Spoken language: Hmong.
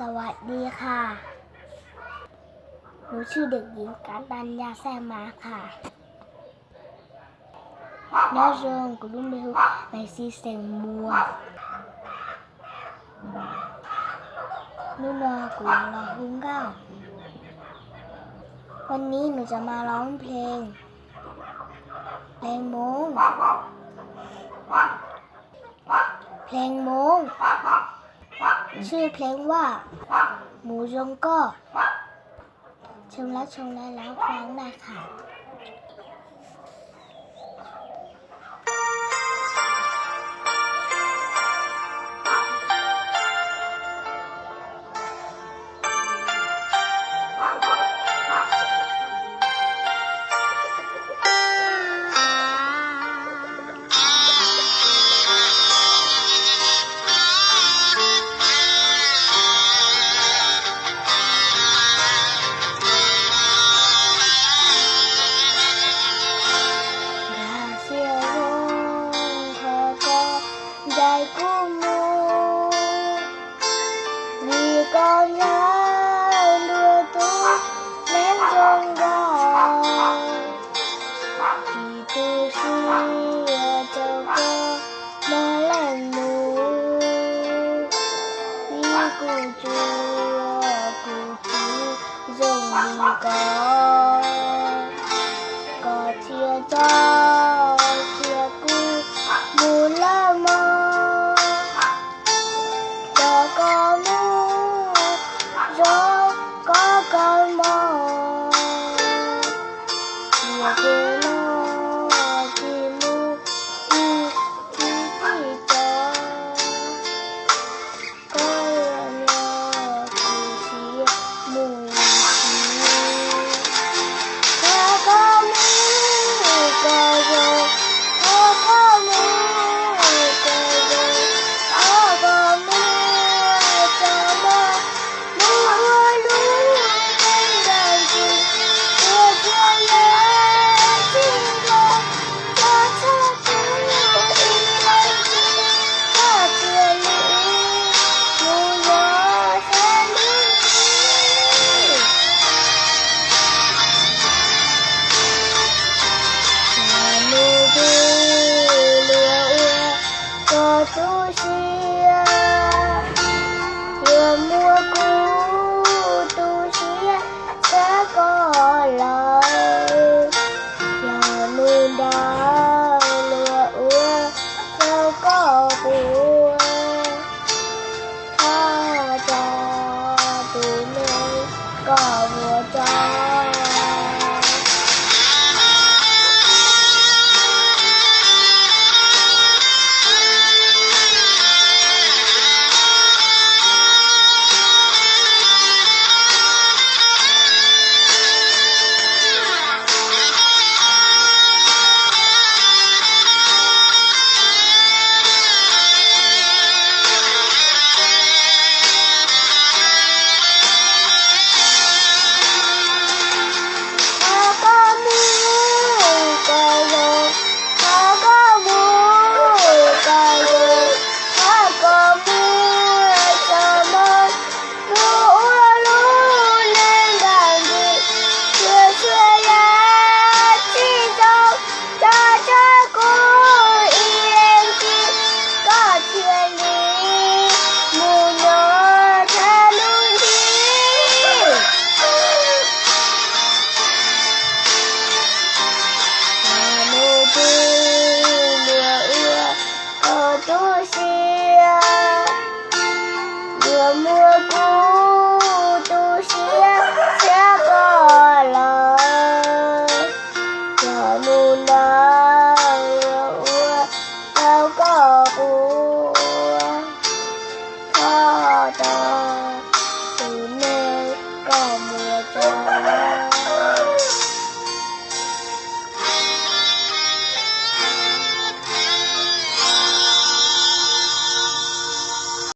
สวัสดีค่ะ Kuv tswj Dej Yiv, kav tag nyaj xaj mas qha. Nyob zoo, kuv lub npe hu Maiv Xis xeem Muas. Hnub no kuv yuav los hu nkauj. Hnub no kuv cov mas los hu pheej, pheej Hmoob, pheej Hmoob, tswj pheej Vaj, mus zoo koj, tshooj lab tshooj lab lab faj naj qha. Nkag siab zoo qhov koj ncaim kuv mus, vim koj ncaim ntuj tus neeg zoo nkauj. Tsis tu siab rau koj mob leej muj, vim kuv tsuas kuv txiv zoo li koj. Koj txhia txoj txhia kuv mus lawm mog, coj koj mus zov koj kawg mog. Tiam sis no tsis mus ib txhis tib co, koj yuav nrog kuv sim mus tsis. Thov koj mus koj zoo, thov koj mus koj zoo, thov koj mus txog mog, mus ua lub neej nrag ntxim, txhua txhua yam tsis zoo, txhob txhob kuv ib leeg tsis, koj cia li mus yuav sab lub ntxim. Yog hnub twg luag ua koj tu siab, luag muab kuv tu siab xav koj lawm. Yog hnub ntawd luag ua rau koj quaj, thov tso tus neeg koj ua tso. Thov koj mus koj zoo, thov koj mus koj zoo, thov koj mus txog mog, mus ua lub neej nrag ntxim, txhua txhua yam tsis zoo, txhob txhob kuv ib leeg tsis, koj cia li mus nyob sab lub ntxim. Yog hnub twg luag ua koj tu siab, luag muab kuv tu siab xav koj lawm. Yog hnub ntawd luag ua rau koj quaj, thov tso tus neeg koj